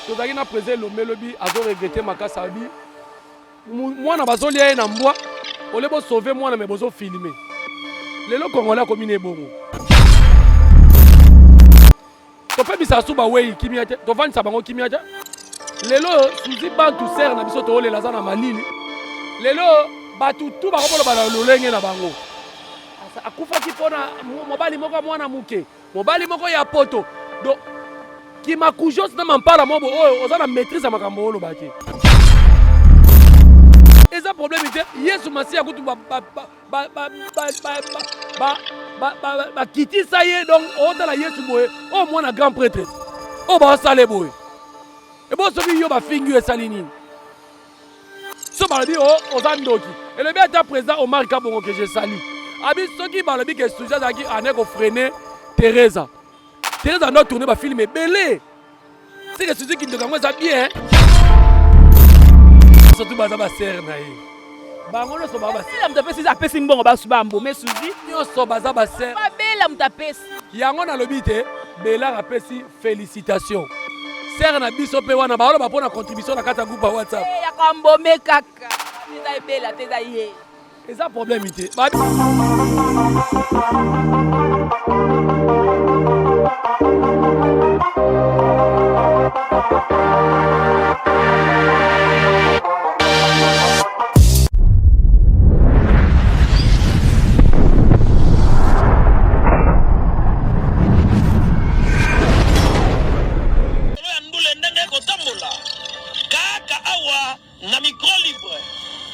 Tozalaki na président Elombe lobi azo regretter makasi abi mwana bazolia ye na mbwa ole bosauve mwana me bozofilme lelo congolais akomi na ebongo topebisa su bawei kimia te tovandisa bango kimia te lelo suzi bantu sere na biso toolela aza na malili lelo bato tu bakoboloba na lolenge na bango akufaki mpona mobali moko mwana moke mobali moko ya poto do kimakujos na mampala mobo oyo oza na maîtrise ya makambo oloba te eza problème te yesu masiya kutu bakitisa ye donc otala yesu boye oyo mwana grand prêtre oyo baosala boye ebo soki yo bafingi yo esali nini so balobi o oh, oza ndoki elobi ata président omar kabongo ke je sali abi soki balobi ke sujet azalaki ane kofrene teresa teresa ando tourne bafilme ebele seke sujet kindoki yango eza bien surtout baza basere na ye bango nyonso babela moto apesi apesi mbongo basu bambome suzi nyonso baza basere babela moto apesi yango nalobi te belar apesi Felicitations. Sœur na biso pe wana baoloba mpo na contribution na kati ya groupe ya WhatsApp. Eh, ya kambome kaka. Eza ebela te eza ye. Eza problème te. Masolo ya ndule ndenge ekotambola kaka awa na micro libre.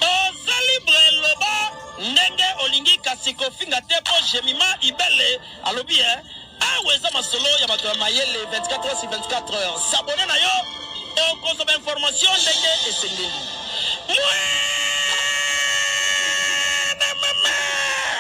Oza libre loba ndenge olingi kasi kofinga te po Jemima Ibele alobi eh awa eza masolo ya bato ya mayele 24 heures sur 24 heures. S'abonner na yo okozwa ba information ndenge esengeli.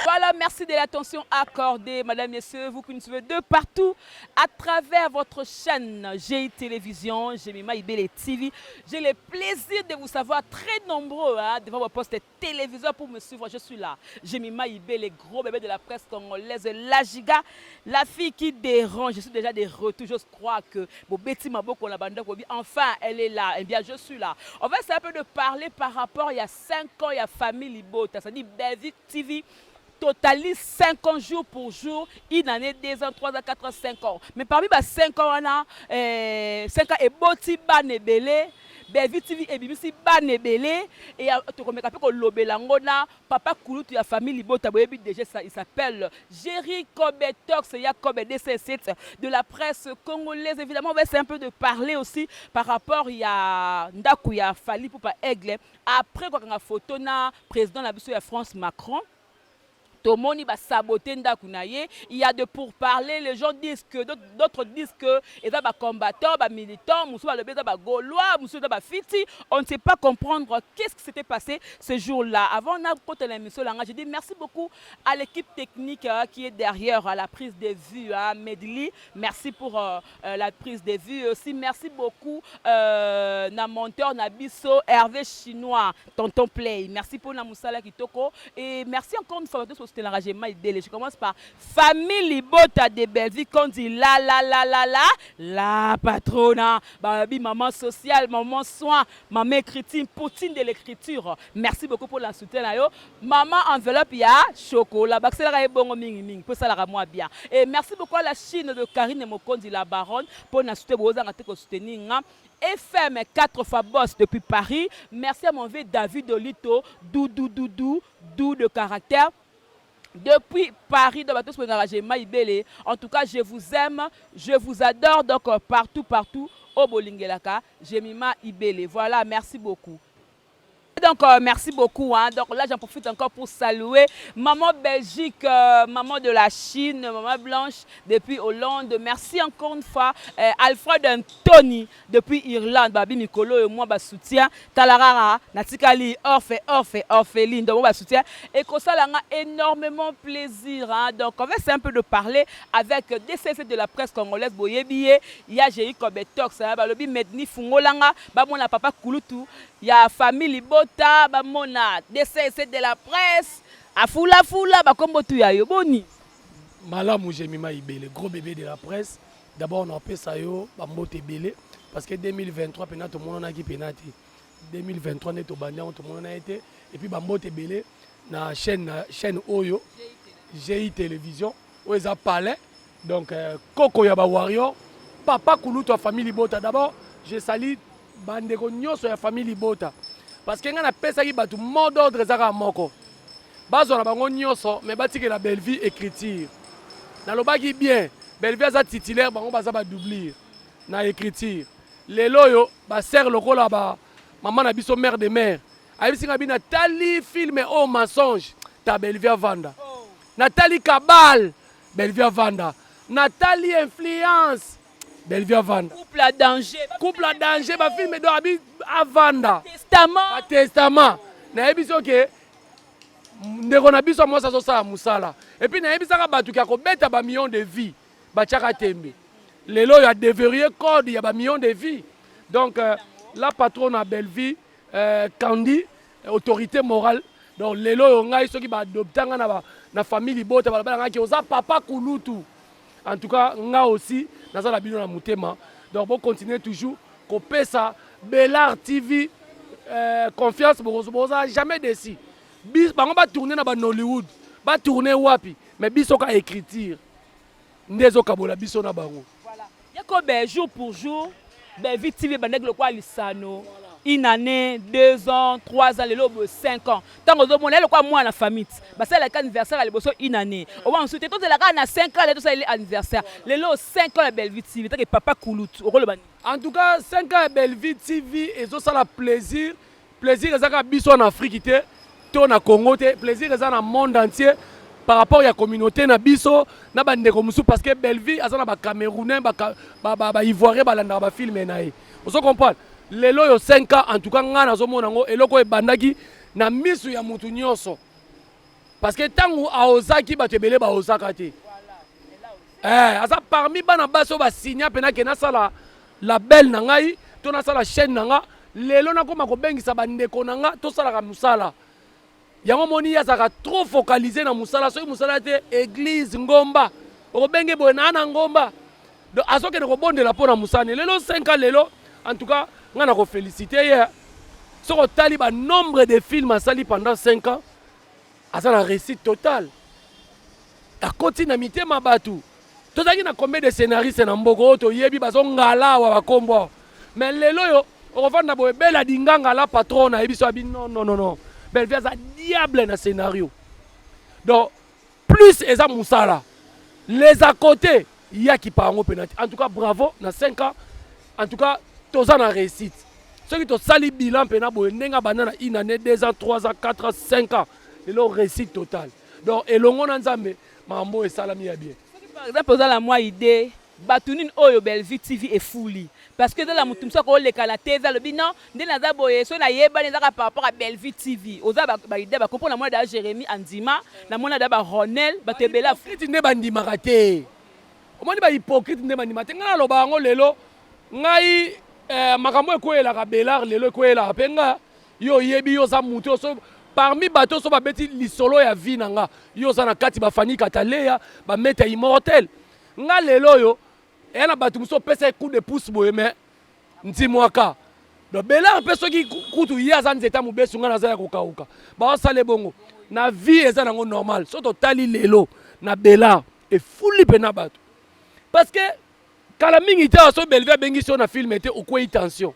Voilà, merci de l'attention accordée, madame, messieurs, vous qui nous suivez de partout à travers votre chaîne GI Télévision, Jemima Ibele TV. J'ai le plaisir de vous savoir très nombreux hein, devant vos postes téléviseurs pour me suivre. Je suis là. Jemima Ibele, gros bébé de la presse congolaise, la giga, la fille qui dérange. Je suis déjà de retour. Je crois que Bobeti Maboko la bande enfin, elle est là. Eh bien, je suis là. On va essayer un peu de parler par rapport il y a 5 ans, il y a famille Libota, c'est-à-dire Belgique TV totalise 5 ans jour pour jour, une année, 2 ans, 3 ans, 4 ans, 5 ans. Mais parmi les 5 ans, on a 5 ans et boti ban ebele, Bellevue TV ebimisi bana ebele et tokomeka mpe kolobela yango na papa kulutu ya famille libota boyebi déjà ça il s'appelle Jerry Kobe Tox Jacob DC7 de la presse congolaise évidemment on va essayer un peu de parler aussi par rapport ya ndako ya Fally Ipupa Aigle après kokanga photo na président na biso ya France Macron tomoni ba saboter ndaku na ye il y a de pourparler les gens disent que d'autres disent que eza ba combattants ba militants mosusu balobi eza ba gaulois mosusu eza ba fiti on ne sait pas comprendre qu'est-ce qui s'était passé ce jour-là avant na kota na émission langa je dis merci beaucoup à l'équipe technique euh, qui est derrière à la prise de vue à Medli merci pour euh, euh, la prise de vue aussi merci beaucoup euh, na monteur na biso Hervé Chinois tonton Play merci pour na musala kitoko et merci encore une fois tous pour l'engagement idéal je commence par famille Libota de Bellevue quand dit la la la la la la patrona babi maman sociale maman soin maman écriture poutine de l'écriture merci beaucoup pour la soutien na yo Maman enveloppe ya chocolat bakiselaka ye bongo mingi mingi po esalaka mua bien et merci beaucoup à la Chine de Carine Mokonzi la baronne po na soutien bozanga te ko soutenir nga FM 4 fois boss depuis Paris merci à mon vieux David Olito doudou doudou doux de caractère depuis Paris dans bato bolingaka Jemima Ibele en tout cas je vous aime je vous adore donc partout partout oyo bolingelaka Jemima Ibele voilà merci beaucoup. Donc, merci beaucoup. Hein. Donc là, j'en profite encore pour saluer Maman Belgique, Maman de la Chine, Maman Blanche depuis Hollande. Merci encore une fois. Alfred Anthony depuis Irlande. Babi Mikolo et moi, bah, soutien. Talarara, Natikali, orphe, orphe, orpheline. Donc, bah, soutien. Et que ça, a énormément plaisir. Hein. Donc, on va essayer un peu de parler avec DCC de la presse congolaise. Boyebi ye, il y a GI Kobetox, hein, balobi Medni Fungolanga, bamona papa Kulutu, ya famille Libota, bamona DCC de la presse, afula fula, bakombo tu ya yo boni. Malamu Jemima Ibele, gros bébé de la presse. D'abord napesa yo bambote ebele parce que 2023 mpena tomonanaki mpena te. 2023 nde tobandi yango, tomonana ye te. Et puis bambote ebele na chaîne, na chaîne oyo GI Télévision, oyo eza palais. Donc koko ya bawarrior, papa kulutu ya famille Libota. D'abord je salue bandeko nyonso ya famille Libota parce que ngai napesaki bato mot d'ordre, eza kaka moko: bazwa na bango nyonso, mais batikela Bellevie écriture. Nalobaki bien, Bellevie aza titulaire, bango baza badoublure na écriture. Lelo oyo basere lokola ba mama na biso, mère de mère, ayebisi nga bi natali film oyo mensonge ta Bellevie avanda, natali kabal Bellevie avanda, natali influence Bellevie avanda. Couple à danger. Couple à danger, bafilm do abi avanda. Testament. Batestament. Nayebi soki ndeko na biso mwasi azosala mosala. Et puis nayebisaka bato ya kobeta bamillion de vues, batiaka tembe. Lelo oyo adéverrouillé code ya bamillion de vues. Donc la patronne na Bellevie, Candy, autorité morale. Donc lelo oyo ngai soki baadopta nga na famille Libota, balobala ngaki oza papa kulutu. En tout cas nga aussi naza na bino na motema. Donc bocontinue toujours kopesa Bellar TV confiance, boza jamais déçu. Bango batourne na banollywood, batourne wapi, mais biso ka écriture nde ezokabola biso na bango. Yakobe, jour pour jour Bellevie TV bandaki lokola lisano, une année, 2 ans, 3 ans, lelo boye 5 ans. Ntango ozomona ye lokola mwana famille ti basalelaka anniversaire ya liboso une année, oba mosusu te, tozelaka na 5 ans le tosaleli anniversaire. Lelo 5 ans ya Bellevie TV, take papa kulutu, okoloba nini? En tout cas 5 ans ya Bellevie TV ezosala plaisir. Plaisir eza kaka biso na Afrique te to na Congo te, plaisir eza na monde entier par rapport ya communauté na biso na bandeko mosusu, parce que Bellevie aza na bacamerounais, baivoirien balandaka bafilm na ye. Ozo comprendre? Lelo oyo 5 ans, en tout cas ngai nazomona yango eloko oyo ebandaki na misu ya mutu nyonso, parce que ntango aozaki, bato ebele baozaka te. Aza parmi bana basi oyo basinya mpena ke nasala label na ngai to nasala chaîne na nga. Lelo nakóma kobengisa bandeko na nga, tosalaka mosala yango. Moni ye azalaka trop focalisé na mosala. Soki mosala te, église ngomba okobenge boye naa na ngomba. Donc azokende kobondela mpo na mosala. Lelo 5 ans, lelo en tout cas ngai na kofélicité ye. Soki otali banombre de film asali pendant 5 ans, aza na réussite totale, akoti na mitema bato. Tozalaki na combien de scénariste na mboka oyo toyebi bazongala awa, bakombo awa? Mais lelo oyo okovanda boye, Bela Dinganga la patron nayebi so abi non, non, non, non, Bellevie aza diable na scénario. Donc plus eza mosala, les à côté yaki pa yango mpena te. En tout cas bravo na 5 ans. En tout cas toza na réussite. Soki tosali bilan mpena boye, ndenge abanda na une année, 2 ans, 3 ans, 4 ans, 5 ans, lelo réussite totale. Donc elongo na Nzambe, makambo oyo esalami ya bien. Par exemple oza na mwa idée bato nini oyo Bellevue TV efuli? Parce que eza na motu mosusu akoleka na TV, alobi non, nde naza boye, soki nayebani ezaka par rapport à Bellevue TV. Oza baidée bakompo? Na mona da Jérémi andima, namona da baronel, bato ebele. Hypocrite nde bandimaka te. Omoni, bahypocrite nde bandima te. Ngai naloba yango lelo, ngai makambo ekweyelaka Belar, lelo ekweyelaka mpe nga. Yo oyebi, yo oza motu so parmi bato so babeti lisolo ya vie na nga, yo oza na kati. Bafani Kataleya, bamete immortel. Nga lelo oyo eya na bato mosusu opesa coup de pouce boye, mais ndimwaka. Donc Belar mpe soki kutu ye aza nzete ya mobesu, ngai naza ya kokauka. Baosala ebongo na vie, eza nango normal. So totali lelo na Belar, efuli mpe na bato, parce que kala mingi te awa so Bellevie abengisi yo na film te, okwei tension,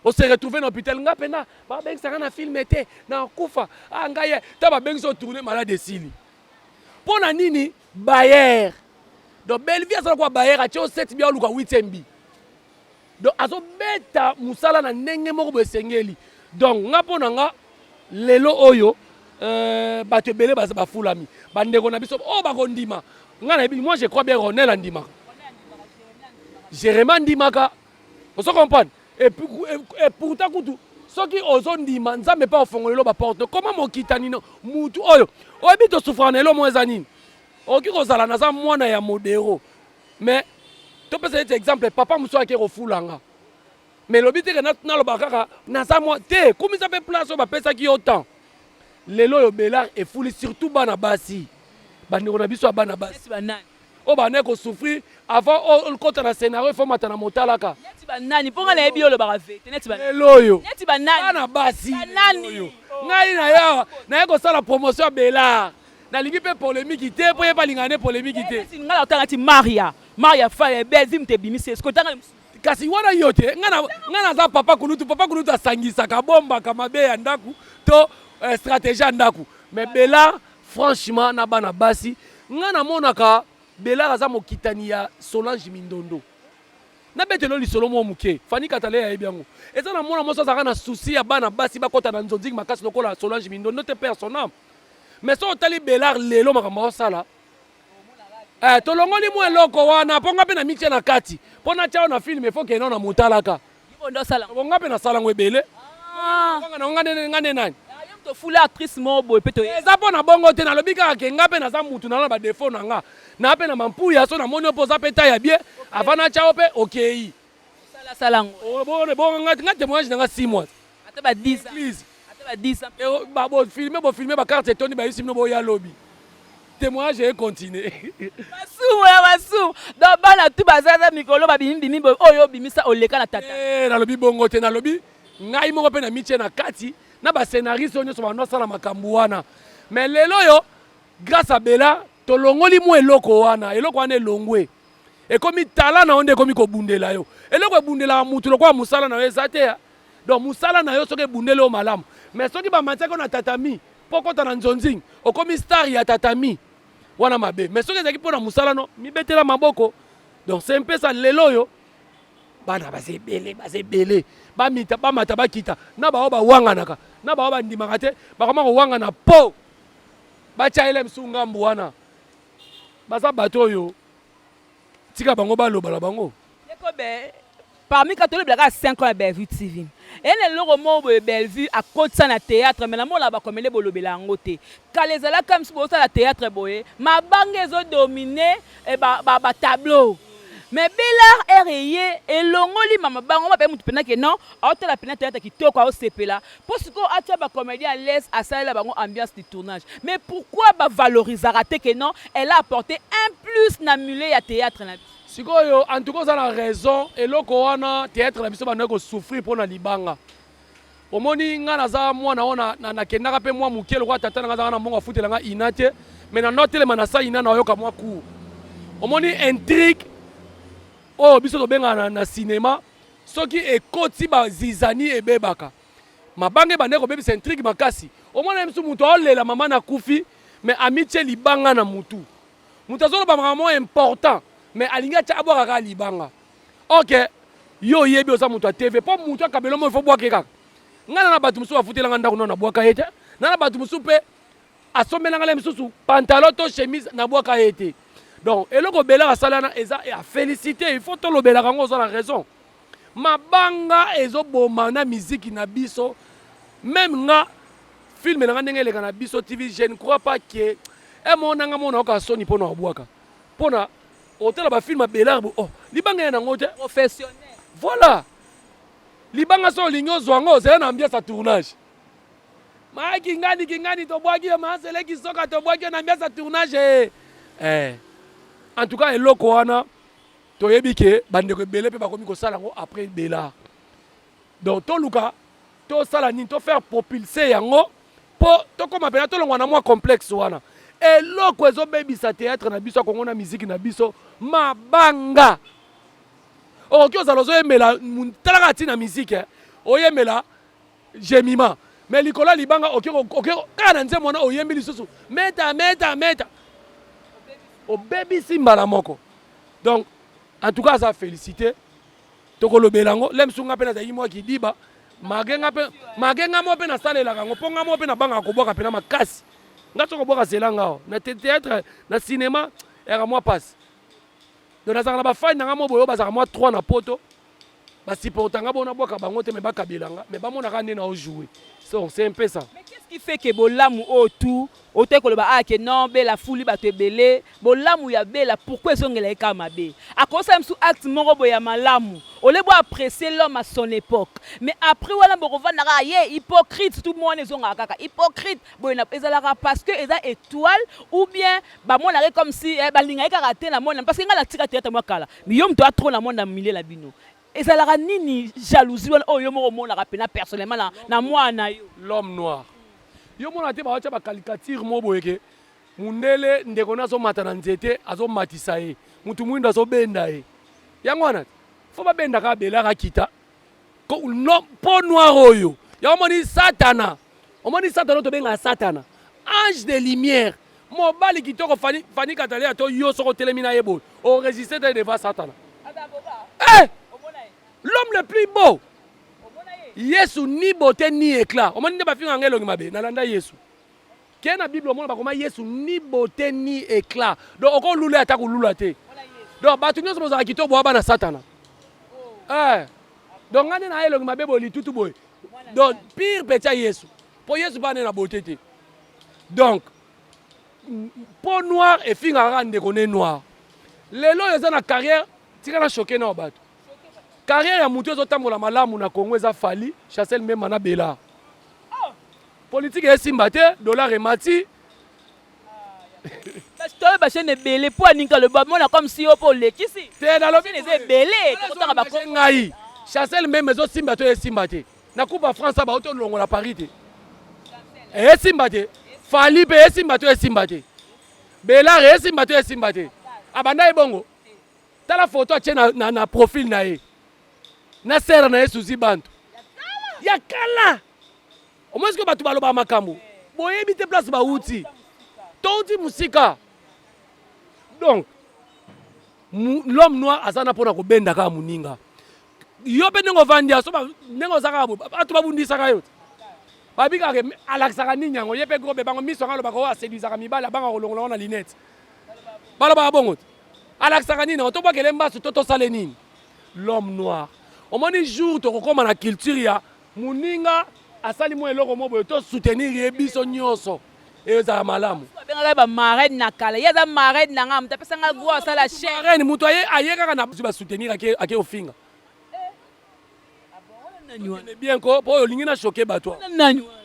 ose retrouve na hôpital. Nga mpena babengisaka na film te, na kufa. Ah, ngai ye ta babengisi otourne, malade esili. Mpo na nini? Bayer. Donc Bellevie azala kwa bayer, atie o 7 bi, aluka 8e bi. Donc azobeta mosala na ndenge moko boye esengeli. Donc nga, mpo na nga Lelo oyo bato ebele baza bafulami, bandeko na biso oyo bakondima. Ngai nayebi, moi je crois bien Ronel andimaka, Jérémie andimaka, ozo comprendre? Et pourtant kutu soki ozondima Nzambe mpe ofongolelo baporte koma mokitani no mutu oyo oyebi tosufraka na elo moko eza nini. Okoki kozala naza mwana ya modero, mais topesa neti exemple, papa mosusu ake kofulanga, mais elobi te ke naloba kaka naza mwa te. Kumisa mpe place oyo bapesaki yo temps. Lelo oyo Belar efuli surtout bana basi, bandeko na biso ya bana basi Neti banani? Oyo bandaki kosouffrir avant okota na scénario, ifo mata na motalaka. Neti banani? Mpo nga nayebi yo olobaka vérité. Neti banani? Lelo oyo Neti banani? Bana basi. Banani? Oyo ngai na ye awa naye kosala promotion ya Belar, nalingi mpe polémique te, mpo ye balingaka nde polémique te. Neti nga na otanga ti Maria Maria Faya Bellevue, moto ebimisi esiko otanga mosusu. Kasi wana yo te, ngai naza papa kulutu. Papa kulutu asangisaka, abombaka mabe ya ndako to stratégie ya ndako. Mais Belar, franchement, na bana basi, ngai namonaka Belar aza mokitani ya Solange Mindondo. Nabetelo lisolo moko moke, Fani Katale ayebi yango. Eza na mwana mwasi azalaka na souci ya bana basi bakɔta na nzonzingi makasi lokola Solange Mindondo te, père son âme. Mais soki otali Belar lelo, makambo aosala, tolongoli mwa eloko wana, mpo nga mpe na mitie na kati, mpo natya oyo na film efo kende na motalaka. Yo nde osala. Bo nga mpe nasala yango ebele. Ah. Nga nde nani? Yo moto ofula actrice moko boye mpe toye. Eza mpo na bongo te. Nalobi kaka ke nga mpe naza mutu, na badéfauts na nga, na mpe na mampuya. So namoni yo mpo oza mpe ta ya bien, avant natya yo mpe okei. Osalasala yango. Bongo nga témoignage na nga 6 mois. Ata ba 10 ans. Église. Ata ba 10 ans. Bofilme, bofilme, bacarte etondi, bayebisi bino boya lobi, témoignage econtinue. Masumu ya masumu. Donc bana tu baza na mikolo babimibimi boye, oyo obimisa oleka na tata. Eh, nalobi bongo te. Nalobi ngai moko mpe na mitie na kati na bascénariste oyo nyonso bando asala makambo wana. Mais lelo oyo, grâce à Bela, tolongoli mwa eloko wana. Eloko wana elongwe, ekomi tala na yo nde ekomi kobundela yo. Eloko ebundelaka mutu lokola mosala na yo eza te ya. Donc mosala na yo soki ebundeli yo malamu, mais soki bamatiaki yo na tatami mpo okɔta na nzonzing, okomi star ya tatami wana, mabe. Mais soki ezalaki mpo na mosala no mibetela maboko. Donc c'est un peu ça. Lelo oyo bana baza ebele, baza ebele, bamita, bamata, bakita na bao bawanganaka, na bao bandimaka te, bakoma kowangana mpo batya ele mosusu ngambu wana. Baza bato oyo tika bango baloba na bango. Ndeko be parmi ka tolobelaka 5 ans ya Bellevue TV, ene eloko moko boye Bellevue akotisa na théâtre, mais namona bakomele bolobela yango te. Kala ezalaka misu bosala théâtre boye, mabanga ezodomine batableau, mais Belar ere ye elongoli mama bango mape mutu mpena ke non, aotala mpena théâtre kitoko, aosepela mpo sikoyo atia bacomédien à l'aise, asalela bango ambiance du tournage. Mais pourquoi bavalorisaka te ke non, elle a apporté un plus na milieu ya théâtre na biso? Sikoyo, en tout cas, oza na raison. Eloko wana, théâtre na biso bandaki kosouffrir mpo na libanga. Omoni, nga naza mwana oyo nakendaka mpe mwa moke lokola tata na nga azalaka na mbongo afutela nga ina te, mais na notelema na sa ina, nayoka mwa cours. Omoni, intrigue oyo biso tobengaka na cinéma, soki ekoti bazizani, ebebaka. Mabanga ebandaki kobebisa intrigue makasi. Omona ye mosusu, moto aolela mama nakufi, mais amitie libanga na mutu. Moto azoloba makambo moko important, mais alingi atya, abwaka kaka libanga. Ok, yo oyebi, oza moto ya TV, mpo moto akabelo mo ifo bwake kaka. Ngai na bato mosusu bafutelanga ndako, nano nabwaka ye te. Na bato mosusu mpe asombelanga le mosusu pantalon to chemise, nabwaka ye te. Donc eloko obelaka asala wana eza ya félicité, il faut tolobelaka yango. Oza na raison, mabanga ezoboma na miziki na biso. Même nga, film na nga ndenge eleka na biso TV, je ne crois pas que emonanga mona oka soni mpona obwaka, mpona otala bafilm ya Belar. Oh, libanga ya nango te. Professionnel. Voilà, libanga so olingi ozwa yango, ozala na ambiance ya tournage. Maa kingani kingani tobwaki yo, maa seleki soka tobwaki yo na ambiance ya tournage. En tout cas, eloko wana toyebi ke bandeko ebele mpe bakomi kosala yango après Bela. Donc toluka tosala nini, tofaire propulser yango mpo tokóma mpena tolongwa na mwa complexe wana. Eloko ezobebisa théâtre na biso ya Kongo na miziki na biso, mabanga. Okoki ozala ozoyembela, talaka ntina miziki, oyembela Jemima, mais likolo ya libanga oke kaka na nzembo wana, oyembi lisusu meta meta meta, obebisi mbala moko. Donc en tout cas aza félicité, tokolobela yango. Le mosusu nga mpe nazalaki mwa kidiba. Malgré nga mpe, malgré nga moko mpe nasalelaka yango mpo nga moko mpe nabangaka kobwaka mpena makasi. Nga soki kobwaka zela nga awa na théâtre, na cinéma eyaka mwa pasi. Donc nazalaka na bafani na nga moko boye oyo bazalaka mwa 3 na poto, basupporta nga bona bwaka bango te, mais bakabela nga, mais bamonaka nde na jouer. So c'est un peu ça. Mais qu'est-ce qui fait que bolamu oyo tout ote koloba ah que non Bella fuli bato ebele, bolamu ya Bella pourquoi ezongela ye kaka mabe? Akosala mosusu acte moko boye ya malamu, ole bo apprécier l'homme à son époque, mais après wana bokovanda kaka ye hypocrite, tout mwana ezongaka kaka hypocrite boye na ezalaka parce que eza étoile ou bien bamonaka comme si eh, balingaki kaka te na mona, parce que ngai natika théâtre mwa kala, mais yo moto a trop na mona milieu na bino, ezalaka nini jalousie wana oyo yo moko omonaka mpena personnellement na mwana na yo? L'homme noir, yo mona te, bawatia bacaricature mo boye ke mundele ndeko na azomata na nzete, azomatisa ye, mutu mwindo azobenda ye. Yango wana fo babendaka abelaka kita no, po noir oyo yango omoni Satana, omoni Satana oyo tobengaka Satana, ange de lumière, mobali kitoko, Fani, Fani Katalia to yo soko otelemi na ye boye, oresiste te devant Satana. Eh! L'homme le plus beau, Yesu, ni beauté ni éclat. Omoni nde bafinga nga elongi mabe, nalanda Yesu ke na Bible, omona bakoma Yesu ni beauté ni éclat. Donc okolula ata kolula te. Donc bato nyonso bozalaka kitoko, boya bana Satana. Eh. Donc nga nde na elongi mabe boye, litutu boye, donc pire petit ya Yesu, mpo Yesu mpe ane na beauté te. Donc peau noire efingaka kaka ndeko ne noir. Lelo oyo eza na carrière, tika na choquer na bato, carrière ya motu ezotambola malamu na Congo eza Fali, Chancel Mbemba na Bela. Politique esimba te, dollar emati. Toyo bachaîne ebele mpo aninga loba mona comme si yo mpo olekisi. Te, nalobi eza ebele, tokotanga bako. Ngai Chancel Mbemba ezosimba to esimba te na Coupe ya France, bauti olongola Paris te, esimba te. Fali mpe esimba to esimba te. Belar esimba to esimba te. Abanda ye bongo, tala photo atie na profil na ye na sere na ye Suzi Bantu ya kala. Omoni sikoyo bato balobaka makambo boyebi te place bauti, touti mosika. Donc l'homme noir aza na mpona kobenda kaka moninga. Yo mpe ndenge ovandi so, ndenge oza kaka boye, bato babundisaka yo te, babikaka alakisaka nini yango ye mpe grobe bango miso yango, alobaka oyo aséduisaka mibali, abanga kolongola ngo na lunette, balobaka bongo te, alakisaka nini yango, tobwakele mbasu to tosale nini. L'homme noir, omoni jour tokokóma na culture ya moninga asali mwa eloko mo boye, tosoutenir ye biso nyonso, ezala malamu. Babengaka bamarraine na kala, ye aza marraine na nga, moto apesanga gro asala chaîne. Marraine, moto aye kaka na basoutenir, ake ofinga bien ko mpo oyo olingi na choquer bato.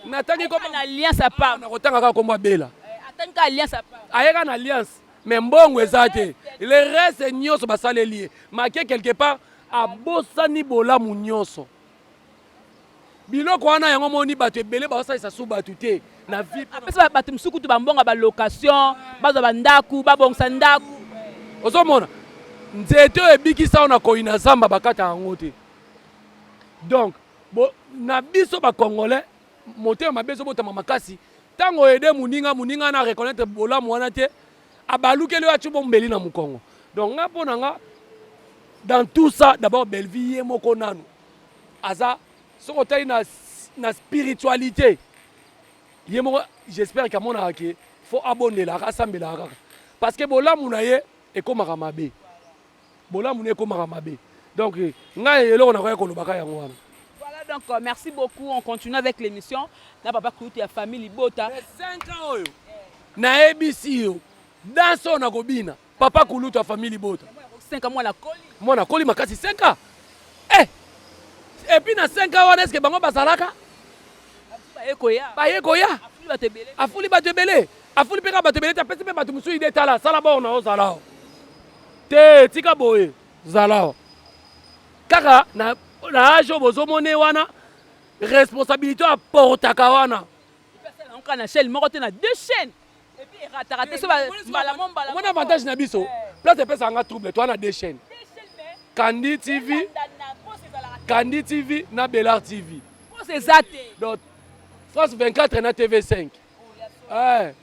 Natangi na alliance apa. Nakotanga kaka kombo abela. Atangi ka alliance apa. Aye kaka na alliance, mais mbongo eza te. Le reste nyonso basaleli ye make quelque part, abosani bolamu nyonso. Biloko wana yango moni bato ebele baosalisa su bato te na vie. Apesa bato mosusu kutu bambonga, balocation, bazwa bandako, babongisa ndako. Ozomona nzete oyo ebikisa oyo na koyi na zamba, bakata yango te. Donc bo, na biso bacongolais motema mabe ezobotama makasi. Ntango oyede moninga, moninga na reconnaître bolamu wana te, abalukeli oyo atie bombeli na mokongo. Donc nga, mpo na nga, dans tout ça, d'abord Bellevie ye moko nanu aza, soki otali na spiritualité ye moko, j'espère ke amonaka ke fo abondelaka, asambelaka kaka, parce que bolamu na ye ekomaka mabe, bolamu na ye ekomaka mabe. Donc ngai eloko nakoya kolobaka yango wana. Voilà, donc merci beaucoup. On continue avec l'émission. Na papa Koutou ya famille Libota. 5 ans oyo nayebisi yo, danse oyo nakobina, papa Kulutu ya famille Libota. 5 ans mwana koli. Mwana koli makasi, 5 ans. Eh! Et puis na 5 ans wana, est-ce que bango bazalaka? Baye koya. Baye koya. Afuli bato ebele. Afuli bato ebele. Afuli mpe kaka bato ebele te, apesi mpe bato mosusu ide: tala, sala bor na ozala awa te, tika boye, zala awa kaka na age oyo bozomona wana, responsabilité aportaka wana. Kaka na chaîne moko te, na deux chaînes. Et puis erataka te so mbala mo mbala. Omona avantage na biso, place epesaka nga trouble, toa na deux chaînes, Kandi TV, Kandi TV na Belar TV. Pose eza te. Donc France 24 na TV5. Eh.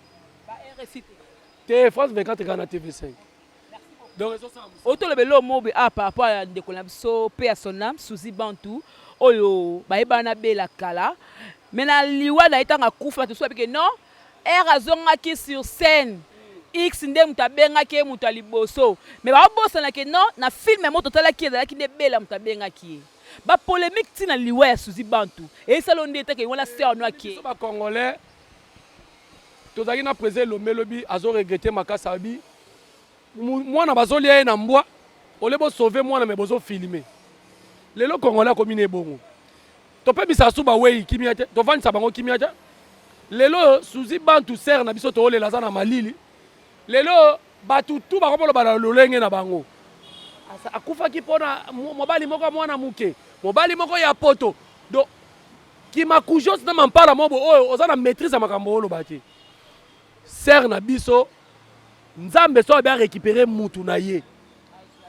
Te, France 24 kaka na TV5. Donc ezosala otolobela oyo mobe a par rapport ya ndeko na biso mpe ya son âme Suzi Bantu. Oyo bayebana na Bella kala mais na liwa na ye tango akufa bato mosusu babi ke non heure azongaki sur scène X nde moto abengaki ye moto ya liboso mais baobosana ke non na film moko totalaki ezalaki nde Bella moto abengaki ye. Ba polemique ti na liwa ya Suzy Bantu esala yo nde te ke wana sœur no ake. Biso ba congolais tozalaki na president Elombe lobi azo regretter makasi alobi Mwana bazolia ye na mbwa au lieu bo sauver mwana mais bozo filmer. Lelo congolais akomi ne bongo. Topebisa su baweyi kimia te, tovandisa bango kimia te. Lelo Suzy Bantu sœur na biso toolela aza na malili. Lelo batu tout bakomoloba na lolenge na bango. Akufaki pona mobali moko ya mwana muke, mobali moko ya poto. Donc kimakujos na mampala mobo oyo oza na maîtrise ya makambo oloba te. Sœur na biso Nzambe soki abi a recuperer mutu na ye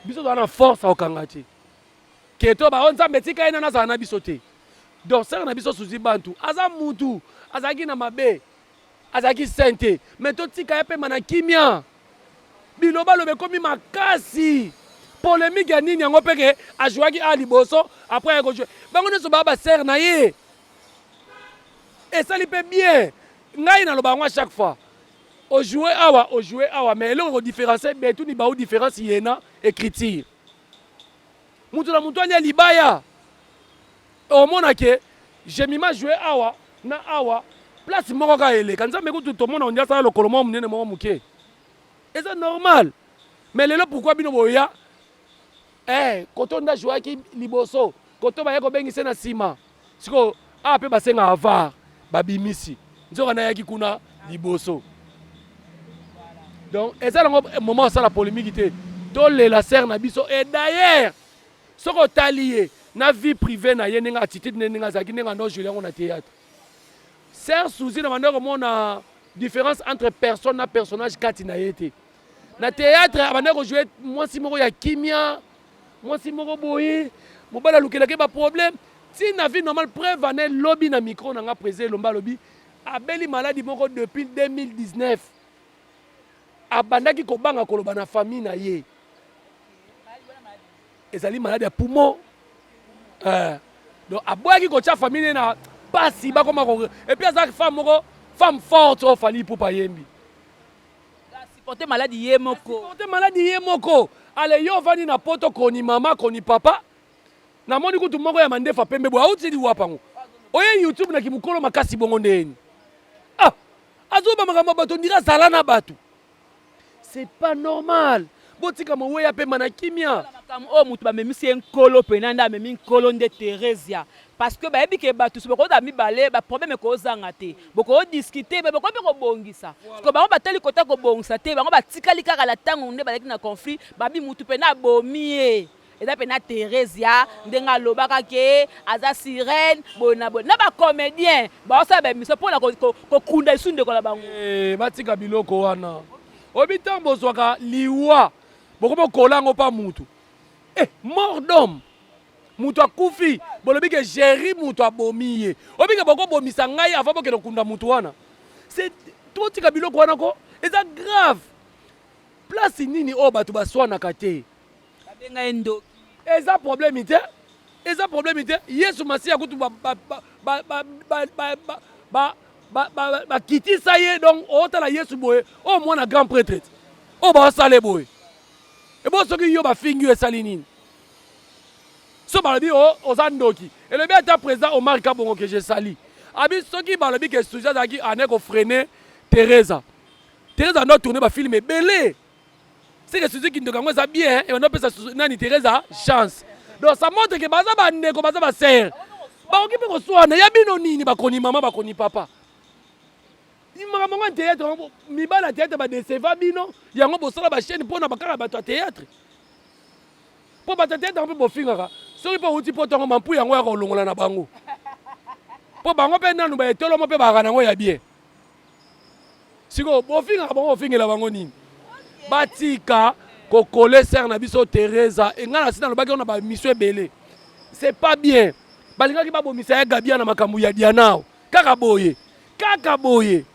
biso toza na force ya kokanga te ke to ba oh Nzambe tika ye nanu azala na biso te donc sœur na biso Suzy Bantu aza mutu azalaki na mabe azalaki saint te mais totika ye apema na kimia bilobaloba ekomi makasi polemique ya nini yango mpe ke ajouaki a liboso après aye kojouer bango nyonso baa ba sœur na ye esali mpe bien ngai naloba yango à chaque fois O jouer awa, o jouer awa mais eloko ko differencier betu ni bawu difference yena ecriture. Mutu na mutu alia libaya. Omona ke Jemima jouer awa na awa place moko kaka eleka. Nzambe kutu tomona ondi asala lokolo moko munene moko muke. Eza normal. Mais lelo pourquoi bino boya eh koto nda jouaki liboso koto baye kobengisa na sima. Sikoyo awa pe basengaka var babimisi nzoka nayaki kuna liboso donc eza nango moment osala polémique te tolela sere na biso et d'ailleurs soki otali ye na vie privée na ye ndenge attitude nde ndenge azalaki ndenge ando jouer yango na théâtre sœur Suzy na banda komona différence entre personne na personnage kati na ye te na théâtre abandaki kojouer mwasi moko ya kimia Mwasi moko boye mobali alukelaka ye ba problème ti na vie normale preuve en est lobi na micro na nga président Elombe alobi abeli maladi moko depuis 2019 abandaki kobanga koloba na famille na ye ezali maladi ya poumon eh, donc aboyaki kotia famille ne na pasi bakoma ko et puis azalaki femme moko femme forte oyo Fally Ipupa ayembi Supporter maladi ye moko. Supporter maladi ye moko. Ale yo ovandi na poto koni mama koni papa. Namoni kutu moko ya mandefa pembe boye auti liwa pango. Oye YouTube na kimukolo makasi bongo ndeni. Ah, azoba makambo bato ndira zala na bato. C'est pas normal. Botika moweya pema na kimia. Makambo oyo moto bamemisi ye nkolo mpena nde amemi nkolo nde Theresia parce que bayebi ke bato so bokozala mibale ba problème ekozanga te boko discuter mais bokoki mpe kobongisa parce que bango batali kota kobongisa te bango batikali kaka na ntango nde bazalaki na conflit babi mutu mpena abomi ye eza mpena Theresia ndenge alobaka ke aza sirène boye na boye na ba comédien baosala ba émission mpona kokunda lisusu ndeko na bango. Eh, batika biloko wana oyebi ntango bozwaka liwa bokomi kokola yango mpa mutu eh, mort d'homme Mutu akufi bolobi ke Jerry mutu abomi ye. Oyebi ke bokobomisa ngai avant bokende kokunda mutu wana. C'est totika biloko wana ko eza grave. Place nini oyo bato baswanaka te? Babenga ye ndoki. Eza problème te. Eza problème te. Yesu Masiya kutu ba ba ba ba ba ba ba ba ba ba bakitisa ye donc otala Yesu boye oyo mwana grand prêtre oyo basala boye. Ebo soki yo bafingi yo esali nini? So balobi o oh, oza ndoki. Elobi ata président Omar Kabongo que je sali. Abi soki balobi que Suzy azalaki ane ko freiner Teresa. Teresa ando tourner ba film ebele. C'est que Suzy kindoki yango eza bien et on apesa nani Teresa chance. Donc ça montre que baza ba ndeko baza ba sœur. Bakoki mpe koswana ya bino nini bakoni mama bakoni papa. Makambo yango ya théâtre mibali ya théâtre ba deceva bino yango bosala ba chaîne mpo na bakaka bato ya théâtre. Mpo bato ya theatre mpe bofingaka soki mpe outi poto yango mampu yango ya kolongola na bango mpo bango mpe nanu ba etolomo mpe bakaka nango ya bien sikoyo bofingaka bango bofingela bango nini batika kokole sere na biso Teresa e ngai nasi nalobaki yango na bamission ebele c'est pas bien balingaki babomisa ya Gabia na makambo ya Diana kaka boye kaka boye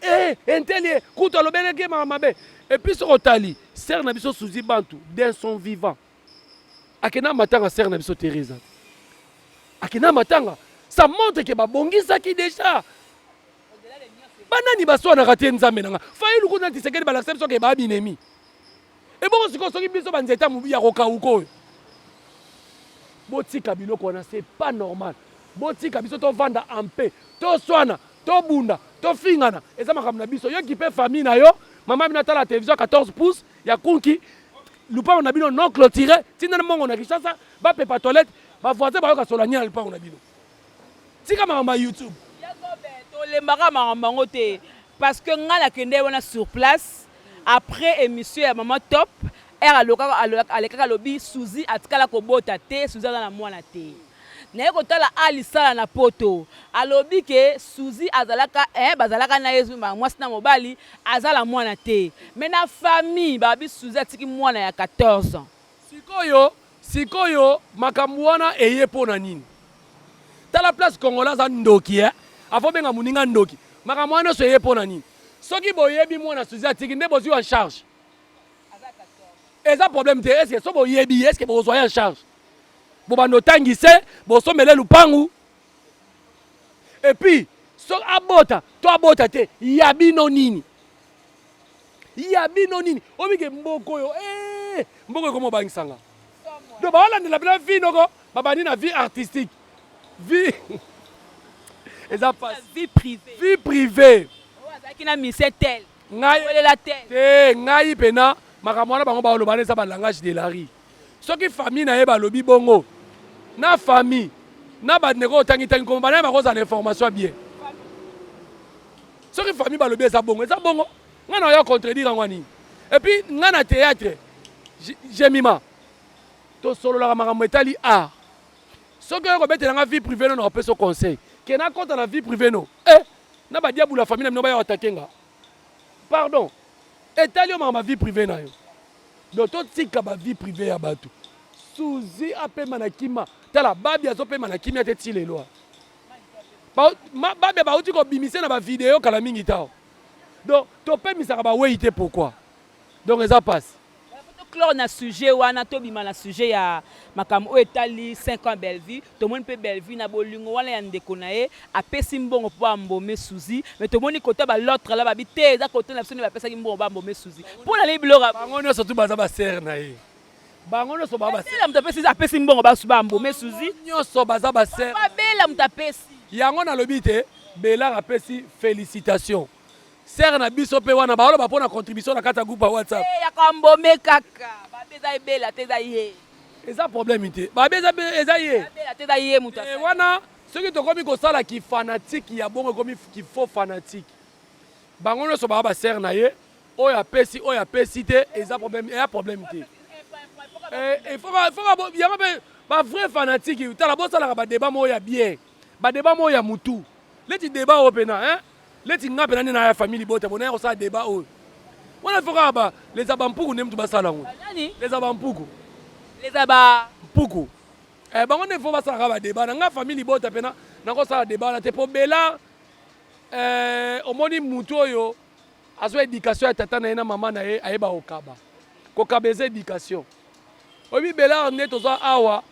Eh, intelli kutu alobelaki ye makambo mabe. Et puis soki otali sœur na biso Suzy Bantu d'un son vivant akenda matanga sœur na biso Teresa. Akenda matanga. Ça montre que babongisaki déjà. Banani baswanaka te nzambe na nga. Fayulu kuna Tshisekedi balakisa biso ke ba binemi. Ebongo sikoyo soki biso ba nzete ya kokauka oyo. Botika biloko wana c'est pas normal. Botika biso tovanda en paix. Toswana, tobunda, tofingana. Eza makambo na biso. Yo kipe famille na yo, mama bino atala télévision 14 pouces ya kunki lupango na bino non clôturé, tinda na mbongo na Kinshasa, ba pepa toilette, ba voisin bayoka solo ya lupango na bino. Tika makambo ya YouTube. Tolembaka makambo yango te parce que ngai nakende wana sur place après émission ya mama top ere alekaka alobi Suzy atikala kobota te, Suzy aza na mwana te. Naye kotala alisala na poto alobi ke Suzy azalaka eh, bazalaka na ye mwasi na mobali azala mwana te, mais na famille babi Suzy atiki mwana ya 14 ans. Sikoyo sikoyo makambo wana eye mpo na nini? Tala place congolais aza ndoki eh? Avo benga moninga ndoki. Makambo wana nyonso eye mpo na nini? Soki boyebi mwana Suzy atiki nde bozwi en charge. Eza problème te, est-ce que so boyebi est-ce que bokozwa ye en charge? Bobanda otangise, bosomele lupangu. Et puis so abota to abota te ya bino nini? Ya bino nini? Obike mboko oyo eh, mboko ekoma obangisanga. Donc baolandela bino vie noko, babandi na vie artistique. Vie eza pasi. Vie privée. Vie privée. Azalaki na mise tel. Ngai te, ngai pena makambo wana bango baoloba wana eza ba langage de la rue. Soki famille na ye balobi bongo na famille na bandeko otangi tangi kombo bana ye bakozala na information ya bien. Soki famille balobi eza bongo, eza bongo. Ngai na yo contredire yango nini? Et puis ngai na théâtre Jemima tosololaka makambo etali art. Soki oyo kobetela nga vie privée no na opesa conseil. Ke nakota na vie privée no. Eh na ba diabula famille na bino baya attaquer nga. Pardon. Etali yo makambo ya vie privée na yo. Donc totika ba vie privée ya bato. Suzy apema na kima. Tala babi azopema na kimia te ti lelo. Babia bauti kobimise na ba video kala mingi tao. Donc topemisaka ba weyi te pourquoi? Donc eza pasi. Toclore na sujet wana, tobima na sujet ya makambo oyo etali 5 ans Bellevue. Tomoni mpe Bellevue na bolingo wana ya ndeko na ye apesi mbongo mpo ambome Suzy, mais tomoni kota ba l'autre la babi te eza kota na biso nde bapesaki mbongo ba ambome Suzy. Mpo na nini biloko bango nyonso tu baza ba sœur na ye. Bango nyonso ba ba sœur. Moto apesi apesi mbongo ba ba ambome Suzy. Nyonso baza ba sœur. Bela moto apesi. Yango nalobi te Bellard apesi félicitations. Sœur na biso pe wana baoloba pona contribution na kati ya groupe ya WhatsApp. Eh ya kambome kaka. Babe eza ebela te eza ye. Eza problème te. Babe eza eza ye. Ebela te eza ye mutu. Eh wana soki tokomi kosala ki fanatique ya bongo ekomi ki faux fanatique. Bango nyonso ba ba sœur na ye oyo apesi oyo apesi te eza problème eza problème te. Eh il faut faut yango pe ba vrai fanatique tala bosalaka ba débat moko ya bien. Ba débat moko ya mutu. Leti débat oyo pena hein. Leti nga pena nde na ya famille libota bona ya kosala débat oyo. Wana faut kaka ba les abampuku nde mutu basala yango. Nani? Les abampuku. Les aba mpuku. Eh bango nde faut basalaka ba débat na nga famille libota pena nakosala débat wana te po Bella eh, omoni mutu oyo azwa éducation ya tata na ye na mama na ye ayeba kokaba. Kokaba eza éducation. Oyebi Bella nde tozwa awa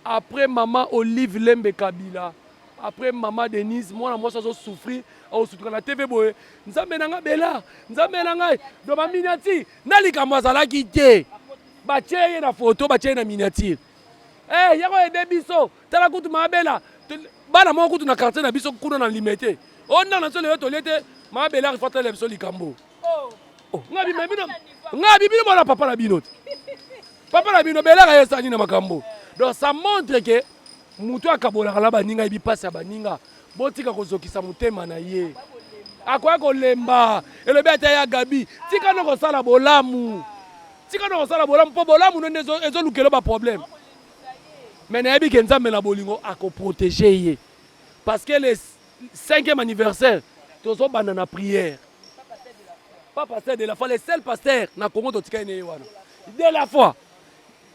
Après maman Olive Lembe Kabila, après maman Denise, mwana mwasi azo souffrir, aosutuka na TV boye, Nzambe na nga Bella, Nzambe na ngai, do ba miniature, na likambo azalaki te. Batie ye na photo, batie ye na miniature. Eh, yako aider biso, tala kutu ma Bella, bana moko kutu na quartier na biso kuna na Limete. Oh na na so lelo tolie te, ma Bella il faut atala biso likambo. Oh, nga bino bino nga bino mwana papa na bino te. Papa na bino belaka ye sani na makambo. Donc ça montre que mutu akabolaka na baninga yebi pasi ya baninga. Botika kozokisa motema na ye. Akoya kolemba. Elobi ata ya Gabi, tika no kosala bolamu. Tika no kosala bolamu po bolamu no nde ezolukelo ba problème. Mais nayebi ke Nzambe na bolingo akoprotéger ye. Parce que le cinquième anniversaire tozobanda na prière. Pas pasteur de la foi, le seul pasteur na Congo totikali na ye wana. De la foi.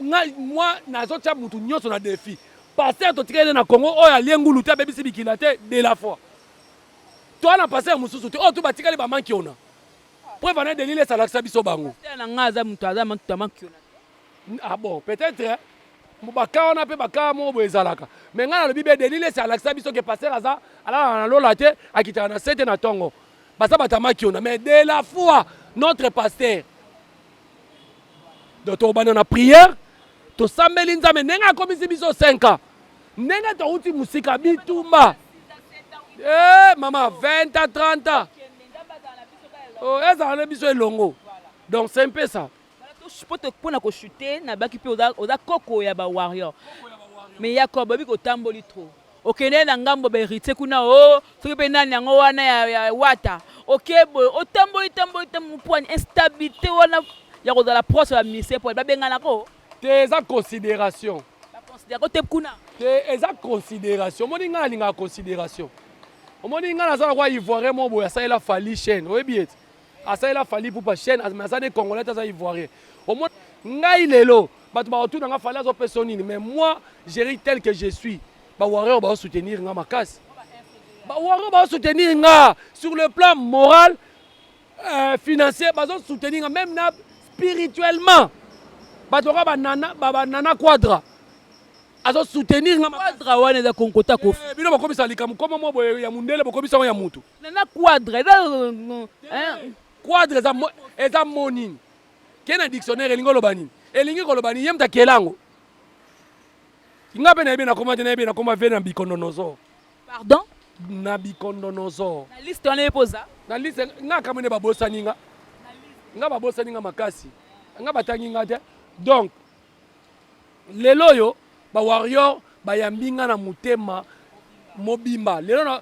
Nga moi nazotia mutu nyonso na défi. Pasteur totikali na Congo oyo alie ngulu te abebisi bikila te de la foi. Toi na pasteur mosusu te oyo tu batikali ba mankiona. Preuve ana Denis Lesa alakisa biso bango. Pasteur na nga aza mutu aza mutu ya mankiona. Ah bon, peut-être. Baka wana mpe baka moko boye ezalaka. Mais ngai nalobi be Denis Lessie alakisa biso ke pasteur aza alalaka na lola te, akitaka na se te na tongo. Baza bato ya makiona mais de la foi notre pasteur. Donc tokobanda na prière, tosambeli Nzambe ndenge akomisi biso 5 ans. Ndenge touti mosika bitumba. Eh mama 20 ans 30 ans. Oh, ezala na biso elongo. Donc c'est un peu ça. Mpo na kochute nabaki mpe oza koko ya bawarrior mais Yakob oyebi kotamboli trop okende na ngambo baheritier kuna o oh, soki mpe nani yango wana ya, ya wata oke boye otamboli tamboli tamboli mpwani instabilité wana ya kozala proche ya baministère mpo babenganako te eza considération baconsidérako te kuna te eza considération omoni ngai nalingaka considération omoni ngai naza nakwa ivoirien mo boye asalela Fally chaîne oyebi ete asalela Fally Ipupa chaîne mais aza ne congolais te aza ivoirien. Omoni ngai lelo bato bakotuna nga Fally azopesa nini, mais moi géri tel que je suis, bawarrior baosoutenir nga makasi, bawarrior baosoutenir nga sur le plan moral, financier, bazosoutenir nga même na spirituellement. Bato kaka banana, banana quadra azosoutenir nga. Quadra wana eza konkota kofi. Eh, bino bokomisa likambo koma mo boye ya mundele, bokomisa yango ya mutu. Nana quadra eza hein? Quadra eza mo nini? Ke na dictionnaire elingi oloba nini? Elingi koloba nini? Ye moto akela yango. Nga mpe nayebi nakoma te, nayebi nakoma ve na bikondonozo. Pardon? Na bikondonozo. Na liste wana ye mpo oza? Na liste nga kamwe nde babosani nga. Nga babosani nga makasi. Nga batangi nga te. Donc lelo oyo ba warrior bayambi nga na motema mobimba. Lelo na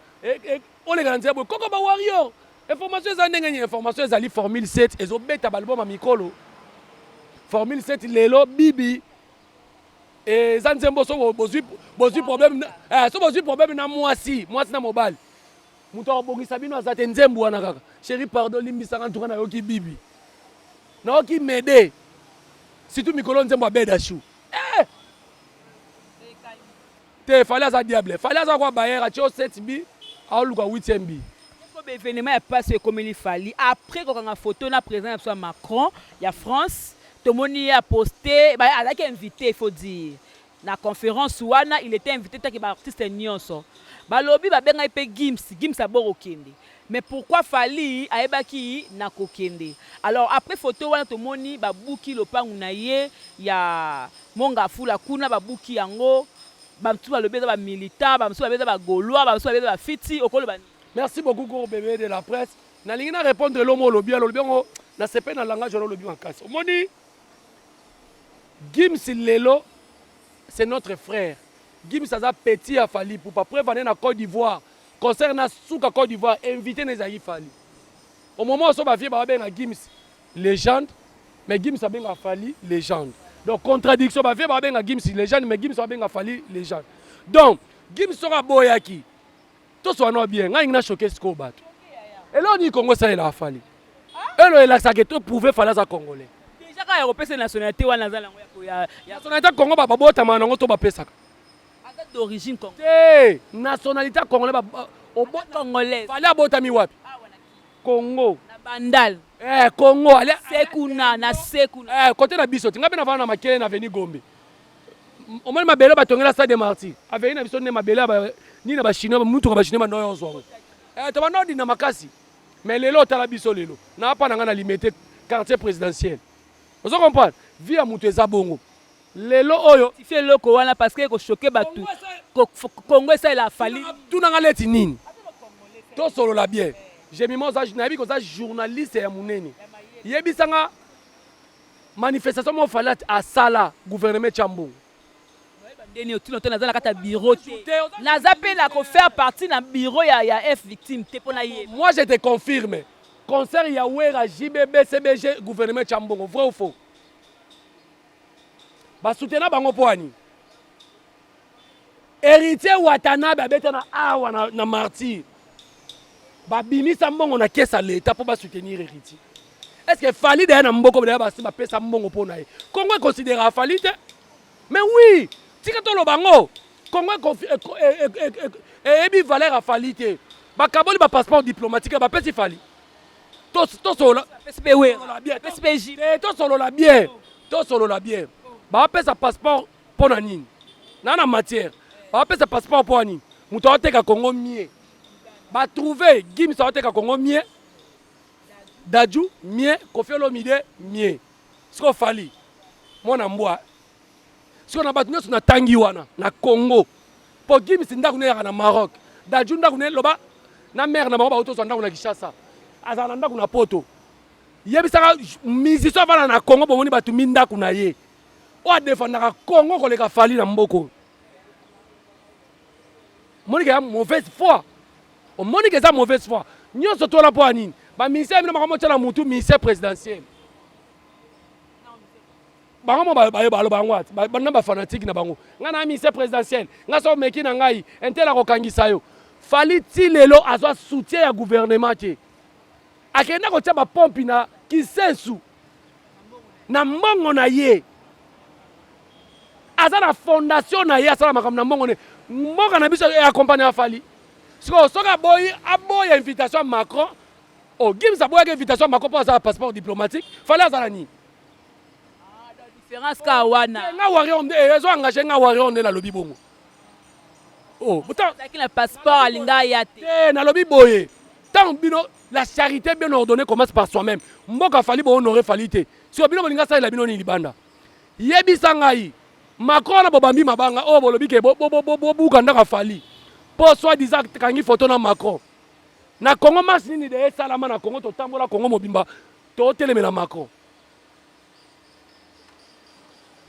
oleka na nzela boye koko ba warrior. Information eza ndenge nini? Information ezali Formule 7 ezobeta balbum ya mikolo. Formule 7 lelo bibi eza nzembo so bozwi bozwi problème so bozwi problème na mwasi, mwasi na mobali. Moto akobongisa bino aza te, nzembo wana kaka. Chéri pardon limbisanga ntuka nayoki bibi. Nayoki mede. Surtout mikolo nzembo ya Beda Chou. Eh! Te Fally aza diable. Fally aza kwa Bayer atio 7 bi aoluka 8e bi. Ba événement ya pasi ekomeli Fally après kokanga photo na président ya biso ya Macron ya France, tomoni ye aposte, azalaki invité il faut dire na conférence wana, il était invité taki ba artiste nyonso balobi babengaki mpe Gims, Gims abokokende mais pourquoi Fally ayebaki na kokende? Alors après photo wana tomoni babuki lopangu na ye ya Mongafula kuna, babuki yango, bamosusu balobi eza bamilitant, bamosusu balobi eza bagaulois, bamosusu balobi eza bafiti. Okoloba nini? Merci beaucoup gros bébé de la presse. Nalingi na répondre elomo olobi, alobi yango na sepe na langage wana olobi makasi. Omoni Gims lelo c'est notre frère. Gims aza petit ya Fally Ipupa. Preuve ane na Côte d'Ivoire. Concert na suka Côte d'Ivoire invité na ezalaki Fally. Au moment où so ba vieux ba benga Gims légende, mais Gims abenga Fally légende. Donc contradiction, ba vieux ba benga Gims légende mais Gims abenga Fally légende. Donc Gims soko aboyaki toswana bien, ngai na choqué sikoyo bato. Eloko nini Congo esalelaka Fally? Elo elakisaka to prouver Fally aza congolais. Déjà kaka ya kopesa nationalité wana aza nango ya nationalité Congo babotama nango to bapesaka. Aza d'origine congolaise. Te, nationalité congolais ba congolaise. Fally abotami wapi? Congo. Na Bandal. Eh Congo ale sekuna na sekuna. Eh côté na biso tinga pe na vana na makele na avenue Gombe. Omoni mabele batongela stade de Martyrs. Avenue na biso ne mabele ba ni na ba chinois mutuka ba chinois ba ndoyo zwa. Eh to ba na makasi. Mais lelo otala biso lelo. Na apa na nga na limete quartier présidentiel. Ozo comprendre? Vie ya mutu eza bongo. Lelo oyo Tifie eloko wana parce que ekochoke bato. Congo esalela Fally. Tunanga leti nini? Tosolola bien. Jemima oza nayebi koza journaliste ya munene. Yebisanga manifestation mo Fally asala gouvernement tya mbongo. Ndeni otuna to naza na kati ya bureau te. Naza pe na ko faire partie na bureau ya F victime te pona ye. Moi je te confirme. Concert ya Wera JB BCBG gouvernement tya mbongo vrai ou faux? Ba soutenant bango po ani? Héritier Watanabe abeta na awa na martyr. Babimisa mbongo na caisse ya l'État pour ba soutenir héritier. Est-ce que Fally d'ailleurs na mboko d'ailleurs basi bapesa mbongo po na ye? Congo est considéré Fally te? Mais oui, tika toloba ngo. Congo eyebi valeur ya Fally te. Bakaboli ba passeport diplomatique bapesi Fally. Tosolola bien. Tosolola bien. Tosolola bien. Bapesa passeport Mpo na nini? Na na matière. Bapesa passeport mpo na nini? Moto aoteka Congo mie. Ba trouver Gims aoteka Congo mie. Dadju mie, Koffi Olomide mie. Siko Fally mwana mbwa. Siko na bato nyonso natangi wana na Congo. Po Gims ndako ne yaka na Maroc. Dadju ndako ne loba na mère na bango bauti ozwa ndako na Kinshasa. Azala na ndako na Poto. Yebisaka musicien avanda na Congo bomoni bato mi ndako na ye. Oyo adefendaka Congo koleka Fally na mboka oyo. Omoni ke ya mauvaise foi. Omoni ke eza mauvaise foi. Nyonso tola mpo ya nini? Ba musicien bino makambo otya na mutu musicien présidentiel. Bango mo baye baloba yango ati na ba fanatique na bango. Nga na musicien présidentiel. Nga so meki na ngai intel akokangisa yo. Fally ti lelo azwa soutien ya gouvernement te. Akenda kotia ba pompe na Kisensu na mbongo na ye. Aza na fondation na ye asala makambo na mbongo ne. Mboka na biso e accompagne ya Fally. Sikoyo soki aboyi aboya invitation ya Macron, oh Gims aboyaki invitation ya Macron mpo aza na passeport diplomatique, Fally azala nini? Ah, différence ka wana. Nga warrior nde ezo engage nga warrior nde nalobi bongo. Oh, buta azalaki na passeport alinga aya te. Te nalobi boye. Tant bino la charité bien ordonnée commence par soi-même. Mboka Fally bo honorer Fally te. Sikoyo bino bolinga salela bino nini libanda? Yebisa ngai Macron wana bobambi mabanga oyo bolobi ke bobuka ndako ya Fally po soit disant kangi photo na Macron. Na Congo marche nini de esalama na Congo totambola Congo mobimba totelemela Macron.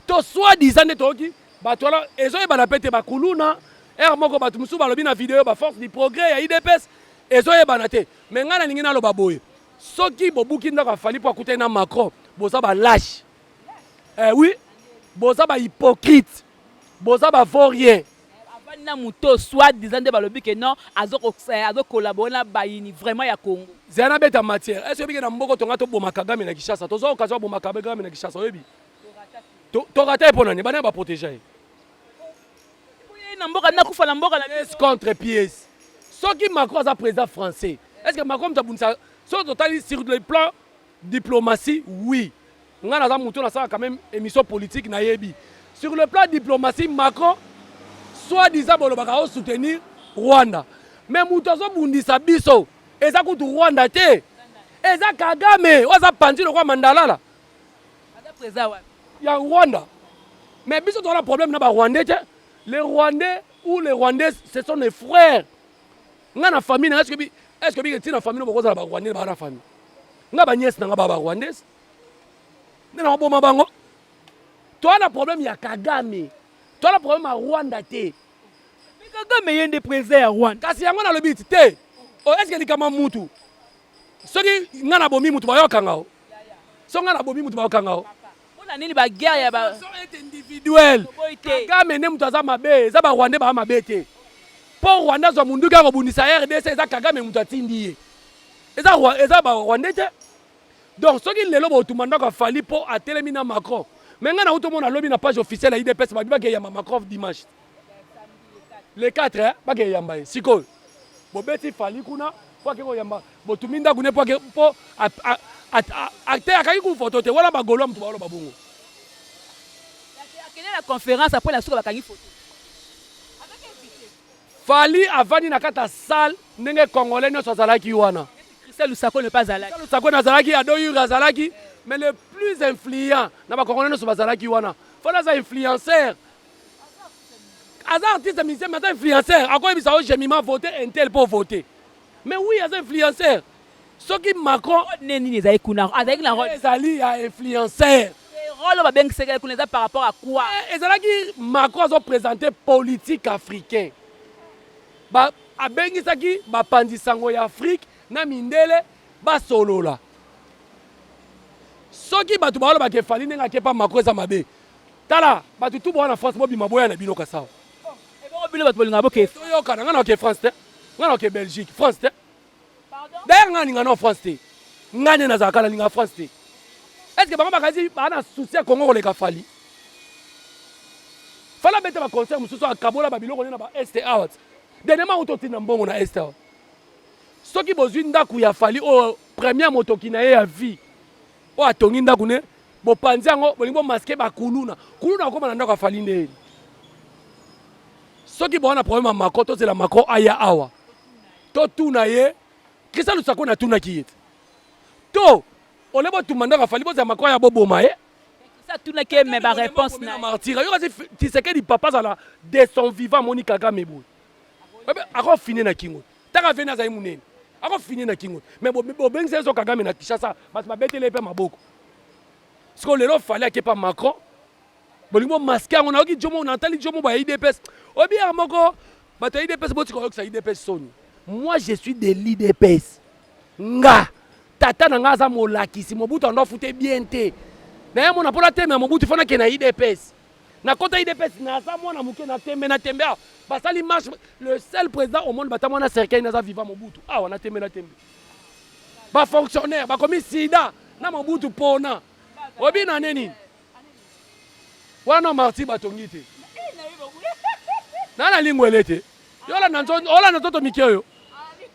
To soit disant nde toyoki bato wana ezoyebana pe te bakuluna heure moko bato mosusu balobi na video ba force du progrès ya UDPS ezoyebana te. Mais ngai nalingi naloba boye soki bobuki ndako ya Fally po akutani na Macron boza ba lâche. Eh oui, boza ba hypocrite, boza ba vaurien. Avandi na moto soit disant nde balobi ke non azo azo collaborer na bayini vraiment ya Congo. Zela na beta matière. Est-ce que na mboko tonga to boma Kagame na Kinshasa? Tozo occasion boma Kagame na Kinshasa, oyebi? To rata ye pona nini? Bana ba protéger ye. Na mboka na kufa na mboka na pièce contre pièce. Soki Macron aza président français, est-ce que Macron mutu abundisa soki totali sur le plan diplomatie, oui. Nga naza mutu nasala quand même émission politique nayebi. Sur le plan diplomatie, Macron soit disant bolobaka o soutenir Rwanda. Mais mutu azobundisa biso eza kutu Rwanda te. Eza Kagame, oyo aza panzi lokola mandalala. Aza président wapi? Ya Rwanda. Mais biso toza na problème na ba Rwandais te. Les Rwandais ou les Rwandaises, ce sont nos frères. Nga na famille na est-ce que est-ce que bi na famille bokozala ba Rwandais ba na famille. Nga ba nièce na nga ba ba Rwandais. Nde na boma bango. Toza na problème ya Kagame. Toza na problème ya Rwanda te. Mais Kagame ye nde président ya Rwanda. Kasi yango nalobi ti te. Oh, est-ce que likama mutu? Soki nga na bomi mutu bayokanga o. Soki nga na bomi mutu bayokanga o. Pona nini ba guerre ya ba est individuel. Kagame nde mutu aza mabe, eza ba Rwandais ba mabe te. Po Rwanda azwa munduki ya kobundisa RDC eza Kagame mutu atindi ye. Eza eza ba Rwandais te. Donc soki lelo botumba ndako ya Fally po atelemi na Macron. Mais nga nauti omona lobi na page officielle ya UDPS babi bakeyamba Macron dimanche. Le 4 hein, bakeyamba ye. Sikoyo bobeti Fally kuna po ake koyamba botumbi ndako ne po ake po ate akangi ku photo te wana ba Gaulois mutu baoloba bongo. Akende na conférence après na suka bakangi photo. Fally avandi na kati ya salle ndenge congolais nyonso azalaki wana. Christian Lusakone pe azalaki. Christian Lusakone azalaki, Ado Yuri azalaki, mais le plus influent na ba congolais nyonso bazalaki wana. Fally aza influenceur. Aza artiste musicien mais aza influenceur. Akoyebisa yo Jemima voter un tel pour voter. Mais oui, aza influenceur. Soki Macron nde nini ezali kuna? Azalaki na rôle. Ezali ya influenceur. Rôle oyo babengisaki ye kuna eza par rapport à quoi? Ezalaki Macron azo présenter politique africain. Ba abengisaki bapanzi sango ya Afrique na mindele basolola. Soki bato balobaka Fally ndenge akepa Macron eza mabe. Tala bato tout boya na France bobima boya na bino kasawa. Ebongo bino bato bolingaka boke. Toyokana nga na oke France te. Nga na oke Belgique, France te. D'ailleurs nga nalinga na France te. Nga nde nazalaka nalinga France te. Est-ce que bango bakazi ba na souci ya Congo koleka Fally? Fally abeta ba concert mosusu akabola ba biloko na ba Est awa. Dernièrement uto tinda mbongo na Est awa. Soki bozwi ndako ya Fally oyo première motoki na ye ya vie oyo atongi ndako ne. Bopanzi yango, bolingi bomaske bakuluna. Kuluna akoma na ndako ya Fally ndeni. Soki boza na problème ya Macron, tozela Macron aya awa. Totuna ye. Christian Lusako natunaki ye. To ole botumba ndako ya Fally, bozela Macron aya boboma ye. Atunaki ye mais ba réponse na martyr. Yo kasi Tshisekedi papa azala de son vivant amoni Kagame boye. Akofine na kingo. Taka veni azali munene. Akofine na kingo. Mais bobengisa ye so Kagame na Kinshasa, bato babeteli ye mpe maboko. Sikoyo lelo Fally ake pa Macron, bolingi bomaske yango. Nayoki Jomo, natali Jomo ba UDPS. Oyebi yango moko bato ya UDPS botika koyokisa UDPS soni. Moi je suis de l'UDPS. Nga tata na nga aza molakisi, Mobutu ando afute bien te. Na ye mona mpo nateme ya Mobutu fo nakende na UDPS. Nakota UDPS naza mwana moke na tembe na tembe awa. Basali marche, le seul président au monde bata mwana cercueil naza vivant Mobutu. Awa na tembe na tembe. Ba fonctionnaire bakomi sida na Mobutu pona. Obi na nini? Wana marti batongi te. Na na lingwele te. Yo olanda nzoto mike oyo.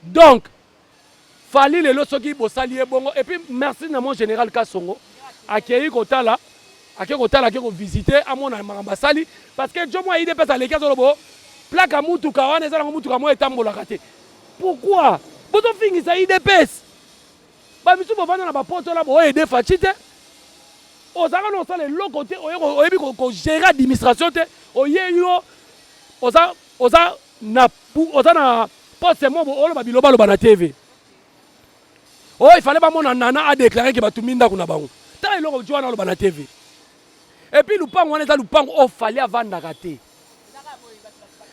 Donc Fally lelo soki bosali ye bongo et puis merci na mon général Kasongo akei kotala ake kotala ake kovisite amona makambo asali parce que Jomo ya UDPS aleki azolobo plaque ya mutuka wana eza nango mutuka moko etambolaka te. Pourquoi bozofingisa UDPS? Ba misusu bovanda na bapoto wana boye aider Fatshi te, ozalaka na osala eloko te, oyebi kogérer administration te, oye yo oza oza na oza na poste moko oloba bilobaloba na TV. Oyo il fallait bamona Nana a déclaré ke batumbi ndako na bango. Tala eloko jo wana oloba na TV. Et puis lupango wana eza lupango oyo Fally avandaka te.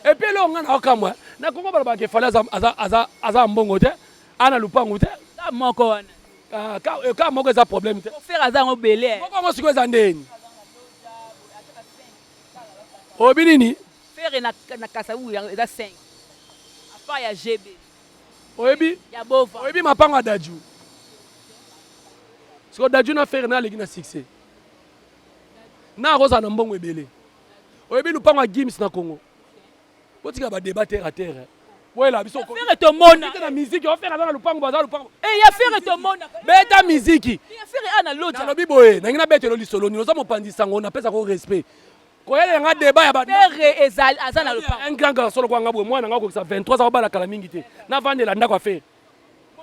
Et puis eloko nga na okamwa na Congo balobaka ke Fally aza aza aza aza mbongo te, ana lupango te. Ka moko wana. Ah, ka, ka moko eza problème te. Ferre aza ngo belé. Moko ngo sikoyo eza ndeni. Oyebi nini? Ferre na na Kasavubu eza 5. À part ya GB. Oyebi? Ya Bova. Oyebi mapango ya Dadju. Sikoyo Dadju na Ferre na aleki na succès. Na akozala na mbongo ebele. Oyebi lupango ya Gims na Congo. Botika ba débat terre à terre. Boyela biso Ferre tomona. Na musique, o Ferre aza na lupango, baza lupango. Eh ya Ferre tomona. Beta musique. Ya Ferre ana loja. Nalobi boye, nangi na betelo lisolo ni oza mopanzi sango na pesa ko respect. Koyela nga débat ya ba Ferre ezali aza na lupango. Un grand garçon lokwa nga boye, mwana nga kokisa 23 ans obala kala mingi te. Na vandela ndako ya Ferre.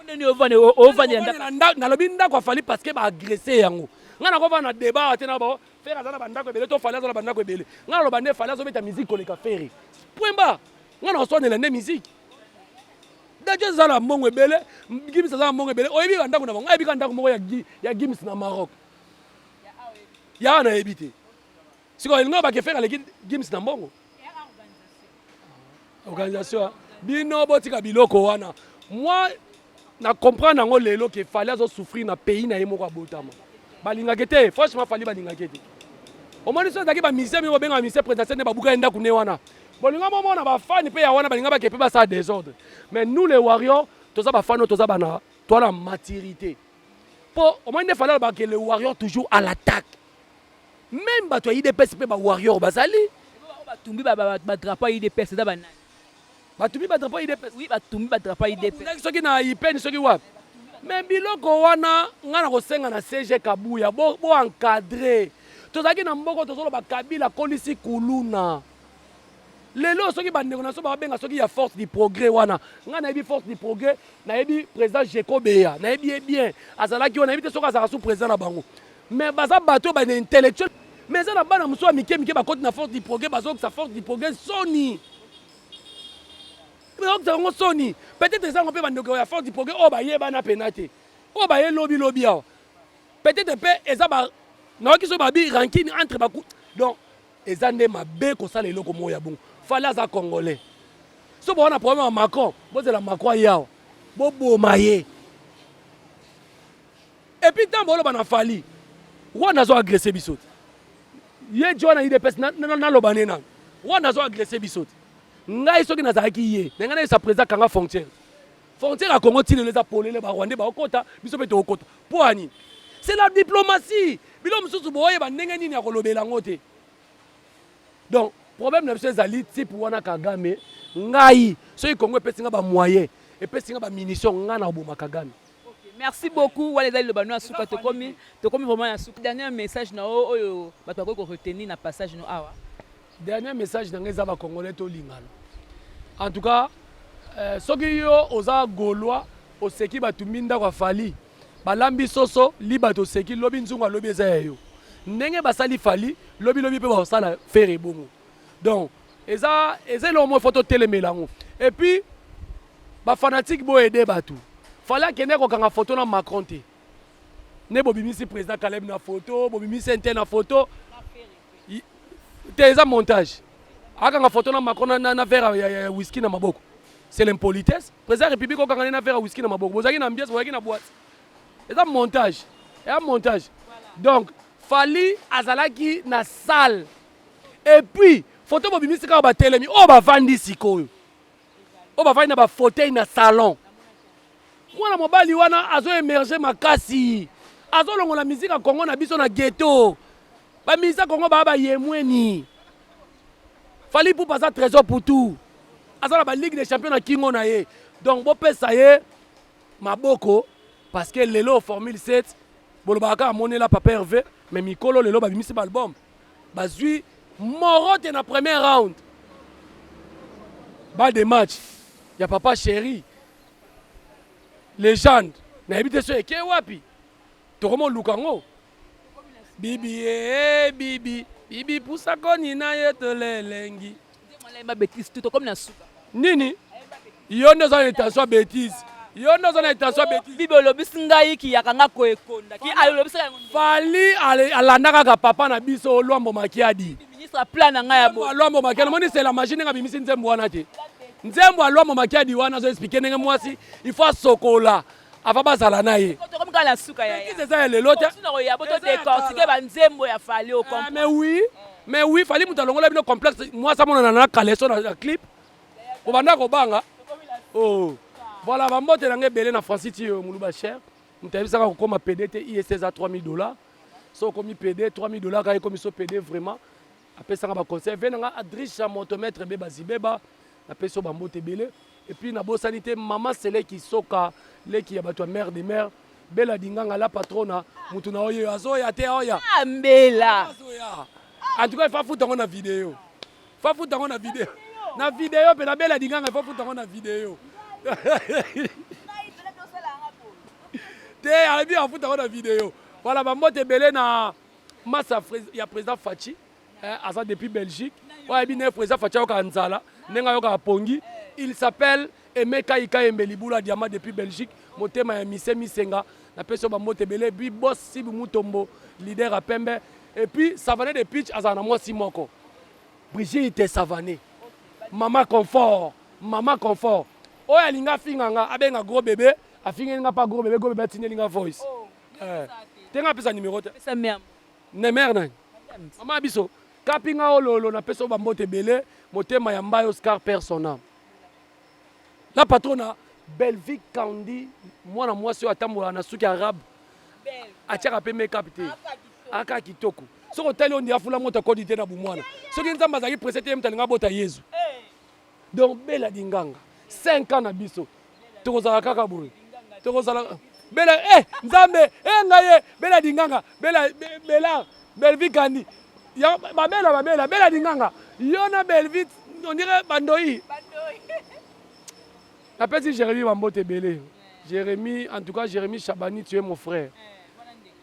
Ndeni ovande ovande ndako. Nalobi ndako afali parce que ba agresser yango. Nga nakovanda na débat te na ba Ferre aza na bandako ebele to Fally aza na bandako ebele. Nga naloba nde Fally azobeta musique koleka Ferre. Point barre. Nga nakoswanela nde musique. Dadju aza na mbongo ebele, Gims aza na mbongo ebele. Oyebi bandako na bango? Ayebi kaka ndako moko ya Gims na Maroc. Ya wana nayebi te. Sikoyo elingi olobake Ferre aleki Gims na mbongo? Organisation bino botika biloko wana. Moi na comprendre yango lelo ke Fally azo souffrir na pays na ye moko abotama. Balingaka te, franchement Fally balingaka te. Omoni so ezalaki ba musicien bino bobengaka musicien présidentiel nde babuka ye ndako ne wana. Bolinga momona ba fan pe ya wana balinga bake pe basala désordre. Mais nous les warriors toza ba fan toza bana toza na maturité. Po omoni nde Fally alobaka ke le warrior toujours à l'attaque. Même bato ya UDPS pe ba warrior bazali. Batumbi ba ba drapeau ya UDPS eza banani? Batumbi ba drapeau ya UDPS. Oui, batumbi ba drapeau ya UDPS. Soki na IPN soki wapi? Mais biloko wana nga na kosenga na CG Kabuya bo, bo encadrer. Tozalaki na mboko tozoloba Kabila akolisi kuluna. Lelo soki bandeko na biso babenga soki ya force du progrès wana, nga nayebi force du progrès, nayebi président Jeko Beya, nayebi ye bien, azalaki wana, nayebi te soki azalaka sous président na bango. Mais baza bato ba intellectuel, mais eza na bana mosusu ya mike mike bakoti na force du progrès, bazokisa force du progrès soni. Bazokisa bango soni. Peut-être eza yango mpe bandeko ya force du progrès oyo bayebana pena te, oyo baye lobi lobi awa. Peut-être mpe eza ba nayoki so babi rancune entre baku, donc eza nde mabe kosala eloko moko ya bongo. Fally aza congolais. So boza na problème ya Macron, bozela Macron aye awa, boboma ye. Et puis ntango boloba na Fally, Rwanda azo agresse biso te. Ye jo na UDPS naloba ne nano. Rwanda azo agresse biso te. Ngai soki nazalaki ye, na ngai nayebisa président kanga frontière. Frontière ya Congo ti lelo eza polele, ba Rwandais baokota, biso mpe tookota. Mpo ya nini? C'est la diplomatie. Bilo mosusu boyeba ndenge nini ya kolobela yango te. Donc problème na biso ezali type wana Kagame. Ngai soki Congo epesi nga ba moyen, epesi nga ba munition, ngai na koboma Kagame. Okay. Merci beaucoup wana eza liloba no ya suka tokomi tokomi vraiment na suka. Dernier message na yo oyo bato bakoki ko retenir na passage no awa. Dernier message na ngai eza ba congolais tolingana. En tout cas euh, soki yo oza gaulois oseki batumbi ndako ya Fally balambi soso liba toseki lobi nzungu alobi eza ya yo ndenge basali Fally lobi lobi mpe bakosala Ferre bongo donc eza eza eloko moko faut totelemela yango et puis ba fanatique bo aider bato Fally akende kokanga photo na Macron te nde bobimisi président Caleb na photo bobimisi ente na photo te eza montage akanga photo na Macron na, na, na verre ya, ya, ya whisky na maboko c'est l'impolitesse président ya république okanga ne na verre ya whisky na maboko bozalaki na ambiance bozalaki na boîte eza montage eza montage donc Fally azalaki na salle et puis photo bobimisi kaka batelemi oyo bavandi sikoyo oyo bavandi na bafauteuil na salon mwana mobali wana azo émerger makasi azolongola musique ya Congo na biso na ghetto bamusicien ya Congo baa bayemweni Fally Ipupa aza trésor pour tout aza na baligue des champions na kingo na ye donc bopesa ye maboko parce que lelo formule 7 bolobaka kaka amonela papa Hervé mais mikolo lelo babimisi baalbum bazwi morote na premier round ba de match ya papa chéri légende nayebi te so eke wapi tokomoluka yango bibi e bibi bibi pusakoni na ye tolelengi tokomi na suka nini yo nde oza na intention ya bétise yo nde oza na intention ya bétise Bibi olobisi ngai kiyaka nga koekonda ki alobisi ngai Fally alanda kaka papa na biso Lwambo Makiadi ministre plan na ngai ya bo Lwambo Makiadi omoni c'est la magie ndenge abimisi nzembo wana te nzembo ya Lwambo Makiadi wana azo expliquer ndenge mwasi il faut asokola avant bazala na ye tokomi kaka na suka ya bétise eza ya lelo te na koya bo todécortiquer banzembo ya Fally Ah, mais oui mais oui Fally moto alongola bino complexe mwasi amonana na caleçon na clip obanda kobanga oh voilà bambote na ngai ebele na Francis ti moluba cher moto ayebisaka kokóma PD te is eza 3000 dollars so okomi PD 3000 dollars kaka ekomi so PD vraiment apesanga baconseil ve nanga adrisha motomètre beba zibeba napesi yo bambote ebele et puis nabosani te mama Seleki Soka leki ya bato ya mare de mer Bela Dinganga la patrona mutu na oyo azoya te oya Mbela azoya en tout cas il faut futa yango na video faut futa yango na video na video mpe na Bela Dinganga il faut futa yango na video te alobi afuta yango na video voilà bambote ebele na masa ya président Fatshi aza depuis Belgique oyo ayebi ne président Fatshi ayokaka nzala ndenge ayokaka pongi il s'appelle Emeka Ikayembe Libula Diamant depuis Belgique motema ya mise misenga napesi yo bambote ebele puis boss Sibu Mutombo leader ya pembe et puis Savane de Pitch azala na mwasi moko Brigitte Savane mama confort mama confort oyo alingi afinga nga abenga gros bébé afingeli nga pa gros bébé gros bébé atindeli nga voice te nga apesa numéro te ne mare nani mama ya biso kapinga ololo napesi yo bambote ebele motema ya mbai Oscar père son âme la patrona Belvic Kandi mwana mwasi oyo atambolaka na suki arabe atiaka mpe make-up te aka kitoko soki otali oyo ndi afula moto akodi te na bumwana soki Nzambe azalaki presse te ye moto alinga abota Yezu donc Bela Dinganga 5 ans na biso tokozala kaka boye tokozala Bela eh Nzambe eh ngai ye Bela Dinganga Bela Bela Belvi Kandi ya babela babela Bela Dinganga yo na Belvi on dirait bandoi napesi Jérémi bambote ebele Jérémi en tout cas Jérémi Chabani tu es mon frère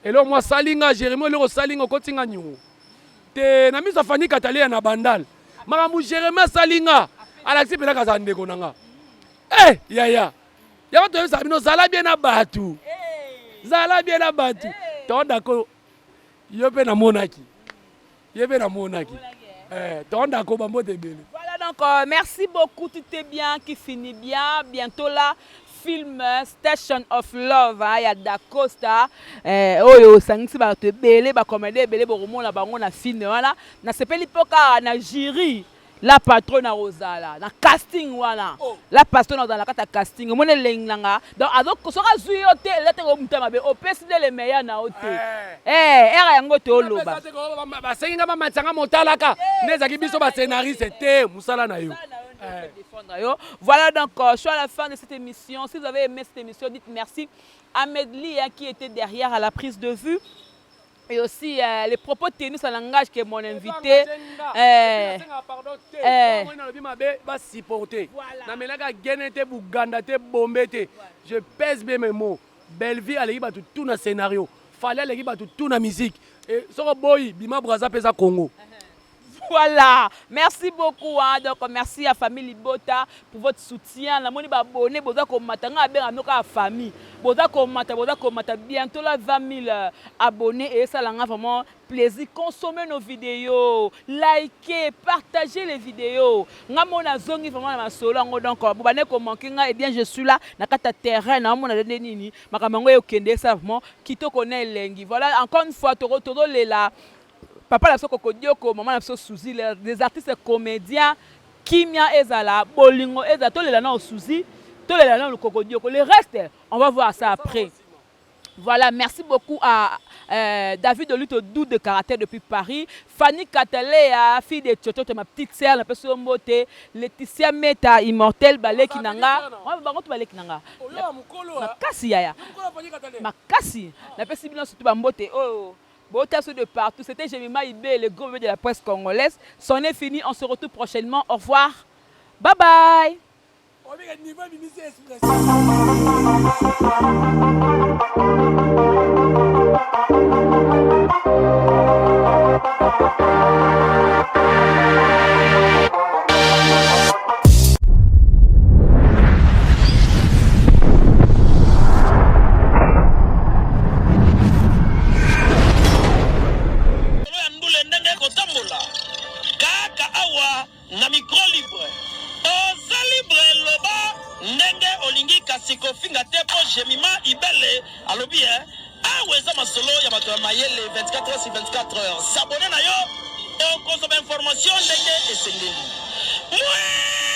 eloko mwa asalinga Jérémi eloko osalinga okotinga nyongo te na miso afandi katalia na bandal makambo Jérémi asalinga alakisi mpena kazala ndeko na nga eh yaya yango toyebisaka bino zala bien na bato zala bien na bato to dako yo mpe namonaki ye mpe namonaki eh, to dako bambote ebele. Voilà donc merci beaucoup, tout est bien qui finit bien. Bientôt là film Station of Love hein, ya Dacosta oyo osangisi bato ebele bacomédie ebele bokomona bango na film wana. Nasepeli mpo kaka na jury la patronne akozala na casting wana oh. La patronne akozala na kati ya casting omoni elengi na nga donc soki azwi yo te eza te komuta mabe opesi nde le meilleur na yo te ere yango te oloba basengi nga bamatisanga motalaka nde ezalaki biso bascénariste te mosala na yo. Défendre yo. Voilà donc, je suis à la fin de cette émission. Si vous avez aimé cette émission, dites merci à Medley, hein, qui était derrière à la prise de vue. Et aussi les propos tenus, ça langage que mon invité. Pardon te, nalobi mabe, basupporter. Namelaka gene te, buganda te, bombe te. Je pèse bien mes mots. Bellevie aleki bato tout na scénario, Fally aleki bato tout na musique. Soko boyi bima Braza mpe eza Congo. Voilà, merci beaucoup. Hein. Donc, merci à famille Libota pour votre soutien. La moni abonné, boza komata nga benga noka famille. Boza komata, boza komata bientôt là 20 000 abonnés et ça l'a vraiment plaisir. Consommez nos vidéos, likez, partagez les vidéos. Nga mona zongi vraiment na masolo ngo donc bo bane ko manquer nga, eh bien je suis là na kata terrain na mona nde nini makambo ngo ekende ça vraiment kitoko na elengi. Voilà, encore une fois toro toro lela papa na biso Kokodioko, maman na biso Suzy, des artistes comédiens, kimia ezala, bolingo ezala, tolela na Suzy, tolela na Kokodioko. Le reste, on va voir ça après. Voilà, merci beaucoup à David Oluto, doux de caractère depuis Paris. Fanny Catalea, fille de Tchoto, ma petite sœur, la personne mbote. Laetitia Meta, immortel, baleki nanga. Ouais, bango to baleki nanga. Makasi yaya. Makasi. La personne bino surtout ba mbote. Oh. Beauté de partout. C'était Jemima Ibé, le gros bébé de la presse congolaise. C'en est fini. On se retrouve prochainement. Au revoir. Bye bye. Ya ndule ndenge ekotambola kaka awa na micro libre. Oza libre, loba ndenge olingi, kasi kofinga te, mpo Jemima Ibele alobi e awa eza masolo ya bato ya mayele 24 heures sur 24 heures. S'abonner na yo, okozwa bainformation ndenge esengeli. Mwe.